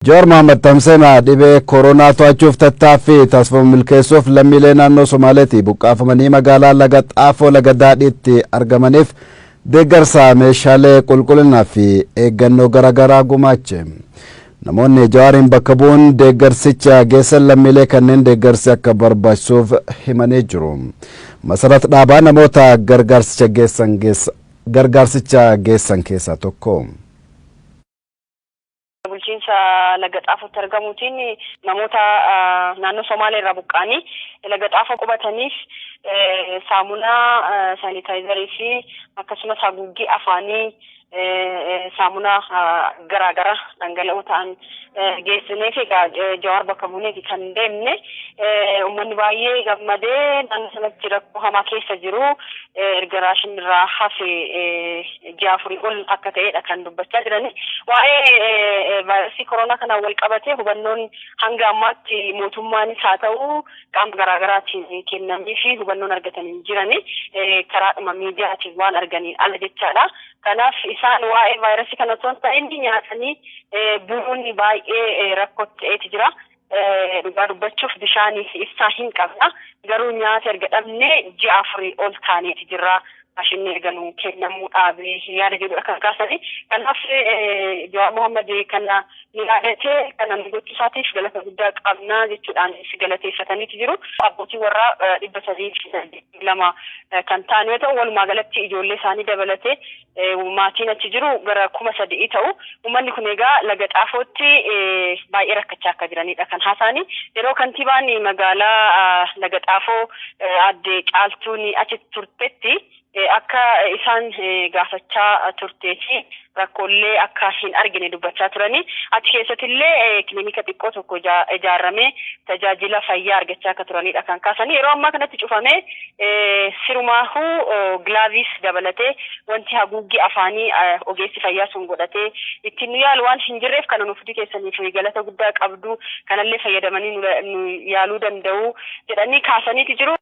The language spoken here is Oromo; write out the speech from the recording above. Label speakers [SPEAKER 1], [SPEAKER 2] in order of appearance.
[SPEAKER 1] Jawaar Mohaammed tamsa'ina dhibee koronaa to'achuuf tattaaffii taasifamu milkeessuuf lammiilee naannoo Somaaleetii buqqaafamanii magaalaa Laga Xaafoo Laga Daadhiitti argamaniif deeggarsa meeshaalee qulqullinaa fi eeggannoo garaagaraa gumaache. Namoonni Jawaariin bakka bu'uun deeggarsicha geessan lammiilee kanneen deeggarsi akka barbaachisuuf himanii jiru. Masarat Dhaabaa namoota gargaarsicha geessan keessaa tokko.
[SPEAKER 2] Bulchiinsa Laga Xaafootti argamuutiin namoota naannoo Somaalee irraa buqqa'anii Laga Xaafoo qubataniif saamunaa, saanitaayizarii fi akkasumas haguuggii afaanii, saamunaa garaagaraa dhangala'oo ta'an geessineef. Egaa Jawaar bakka buuneeti kan deemne. Uummanni baay'ee gammadee, naannoo sanatti rakkoo hamaa keessa jiru, erga raashin irraa hafe ji'a 4 ol akka ta'edha kan dubbachaa jirani. Waa'ee vaayirasii koronaa kanaan wal qabatee hubannoon hanga ammaatti mootummaanis haa ta'u qaama garaagaraatiin kennamee fi hubannoon argatanii jirani karaadhuma miidiyaatiin waan arganiin ala jechaadha. Kanaaf isaan waa'ee vaayirasii kana osoo hin ta'in nyaatanii buluun baay'ee rakkoo ta'eeti jira. Dhugaa dubbachuuf bishaanii fi ibsaa hin qabna. Garuu nyaata erga dhabnee ji'a 4 ol taaneeti jirra. Raashinni erga nu kennamuu dhaabee yaada jedhudha kan kaasanii. Kanaaf Jawaar Mohammad kana nu yaadatee kana nu gochuu isaatiif galata guddaa qabna jechuudhaan galateeffataniiti jiru. Abbootii warraa 382 kan ta'an yoo ta'u, walumaa galatti ijoollee isaanii dabalatee maatiin achi jiru gara 3000 ta'u. Uummanni kun egaa Laga Xaafootti baay'ee rakkachaa akka jiranidha kan haasa'anii. Yeroo kantiibaan magaalaa Laga Xaafoo aadde Caaltuun achi turtetti akka isaan gaafachaa turtee fi rakkoolee akka hin argine dubbachaa turanii, achi keessatti illee kilinika xiqqoo tokko ijaarramee tajaajila fayyaa argachaa akka turanidha kan kaasanii. Yeroo ammaa kanatti cufamee, sirumaahuu gilaaviis dabalatee wanti haguuggii afaanii ogeessi fayyaa sun godhatee ittiin nu yaalu waan hin jirreef, kana nuuf keessaniif galata guddaa qabdu, kanallee fayyadamanii nu yaaluu danda'u jedhanii kaasaniiti jiru.